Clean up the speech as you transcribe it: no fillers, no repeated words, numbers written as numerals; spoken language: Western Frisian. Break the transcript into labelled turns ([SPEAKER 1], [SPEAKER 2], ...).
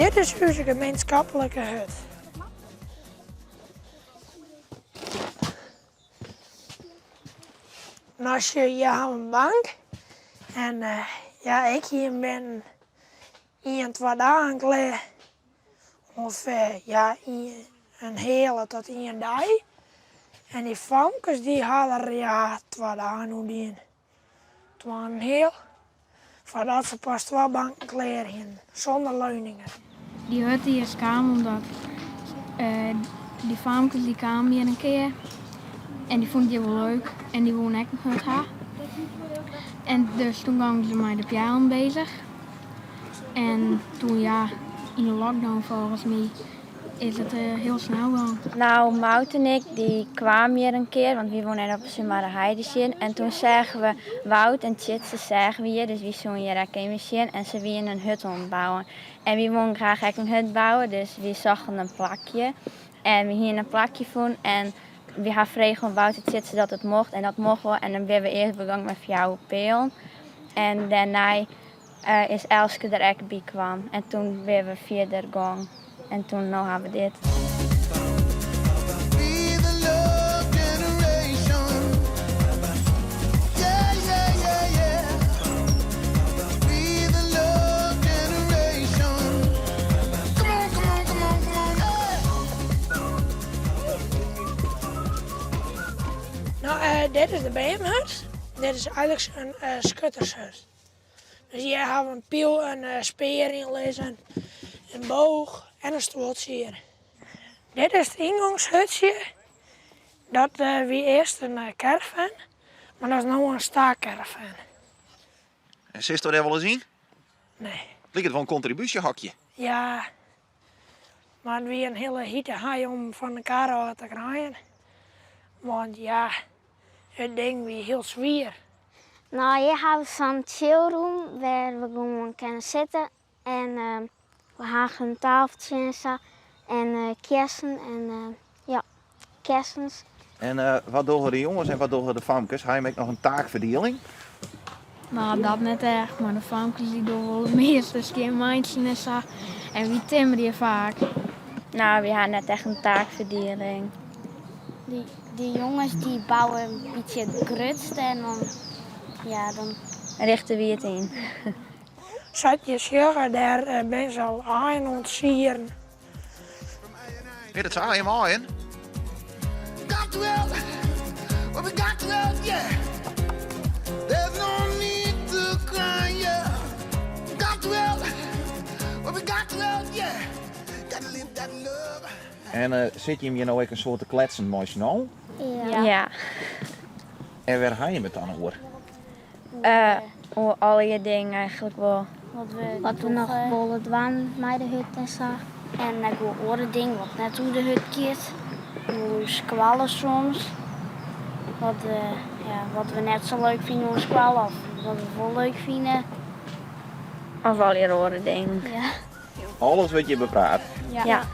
[SPEAKER 1] Dit is ús gemeenschappelijke hut. No sjoch, hjir ha we in bank en ja, ik hie him binnen ien, twa dagen klear. Ûngefear, ja, in heale tot ien dei. En dy famkes dy ha der, ja, twa dagen oer dien. Twa en in heal, foardat se pas twa banken klear hienen, sûnder leuningen.
[SPEAKER 2] Dy hut dy is kaam omdat dy famkes dy kamen hjir in kear en dy fûnen it hjir wol leuk en dy woene ek in hut ha. En dus toen gongen se mei de peallen bezich. En toen ja, yn de lockdown folgens my is it hiel snel gong.
[SPEAKER 3] Nou, Maud en ik dy kwamen hjir in kear, want wy woene even op de Sumarreheide sjen. En toen seagen we Wout en Tjitse seagen we hjir, dus wy soene hjir ek even sjen. En se wiene in hut oan it bouwen. En wy woene graach ek in hut bouwe, dus wy sochten in plakje. En wy hiene in plakje fûn en wy ha frege oan Wout en Tjitse dat it mocht en dat mocht wol. En dan binne we earst begûn mei fjouwer peallen. En dêrnei is Elske der ek by kwam en toen binne we fierder gong en toen no ha we dit.
[SPEAKER 1] No, dit is de beamhut. Dit is eigenlik in skuttershut. Dus hjir ha we in pyl, in spear yn lizzen, in bôge en in stuoltsje hjir. Dit is it yngongshútsje. Dat wie earst in caravan, mar dat is no in stacaravan.
[SPEAKER 4] En sitsto dêr wolris yn?
[SPEAKER 1] Nee.
[SPEAKER 4] Liket wol in kontribúsjehokje.
[SPEAKER 1] Ja, mar it wie in hiele hite hei om fan de kar ôf te krijen. Want ja, it ding wie hiel swier.
[SPEAKER 5] No, hjir ha we sa'n chillroom wêr we gewoan kinne sitte en we ha in tafeltsje en sa en kjessen en ja, kessens.
[SPEAKER 4] En wat dogge de jonges en wat dogge de famkes? Ha jim ek noch in taakferdieling?
[SPEAKER 2] No, dat net echt, mar de famkes dy dogge wol it measte skjinmeitsjen en sa. En wy timmerje faak.
[SPEAKER 3] No, wy ha net echt in taakferdieling.
[SPEAKER 5] Dy jonges dy bouwe in bytsje it grutste en dan, ja, dan.
[SPEAKER 3] Richte wy it yn.
[SPEAKER 1] Sa't je sjogge, dêr binne se al aaien oan it sieren.
[SPEAKER 4] Is dat sa, jim aaien? En sit jim hjir no ek in soad te kletsen mei syn allen?
[SPEAKER 3] Ja.
[SPEAKER 4] En wêr ha jim it dan oer?
[SPEAKER 3] Oer allegear dingen eigenlik wol.
[SPEAKER 5] Wat we noch wolle dwaan mei de hut en sa. En ek wol oare dingen wat net oer de hut giet. Oer skoalle soms. Wat, ja, wat we net sa leuk fine oan skoalle of wat we wol leuk fine.
[SPEAKER 3] Of allegear oare dingen.
[SPEAKER 5] Ja.
[SPEAKER 4] Alles wurdt hjir bepraat?
[SPEAKER 3] Ja.